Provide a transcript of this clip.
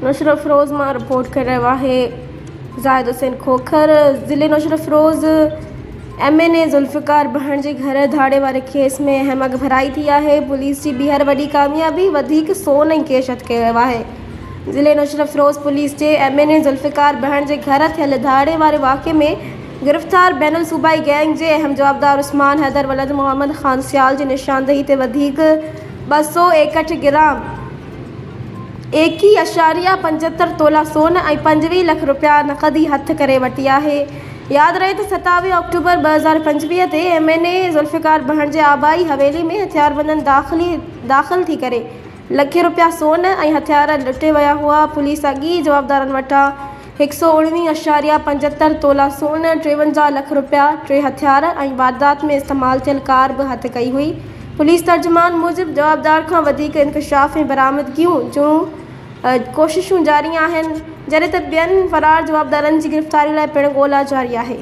نوشهروفيروز مان رپورٽ ڪري رهيو آهي زاهد حسين کوکر ضلعي Naushahro Feroze M N A Zulfiqar Behan جي گهر ڌاڙي واري ڪيس ۾ اهم اڳڀرائي ٿي آهي پوليس جي ٻيهر وڏي ڪاميابي وڌيڪ سون ۽ ڪيش هٿ ڪيو ويو آهي ضلعي نوشهروفيروز پوليس جي ايم اين اي ذوالفقار بهڻ جي گهر ٿيل ڌاڙي واري واقعي ۾ گرفتار بين الصوبائي گينگ جي اهم جوابدار عثمان حيدر ولد محمد خان سيال جي نشاندهي تي وڌيڪ 261 گرام ايڪيهه اشاريه 75 تولا سون ۽ 25 لک رپيا نقدي هٿ ڪري ورتي آهي. ياد رهي ته 27 آڪٽوبر 2025 تي M N A Zulfiqar Behan جي آبائي حويلي ۾ هٿياربندن داخلي داخل ٿي ڪري لکين رپيا سون ۽ هٿيار لٽي ويا هئا. پوليس اڳ ئي جوابدارن وٽان هڪ سئو اڻويهه اشاريه 75 تولا سون، 53 لک رپيا، ٽي هٿيار ۽ واردات ۾ استعمال ٿيل ڪار به هٿ ڪئي هئي. پوليس ترجمان موجب جوابدار کان وڌيڪ انڪشاف ۽ برآمدگيون جون ڪوششون جاري آهن، جڏهن ته ٻين فرار جوابدارن جي گرفتاري لاء پڻ ڳولا جاري آهي.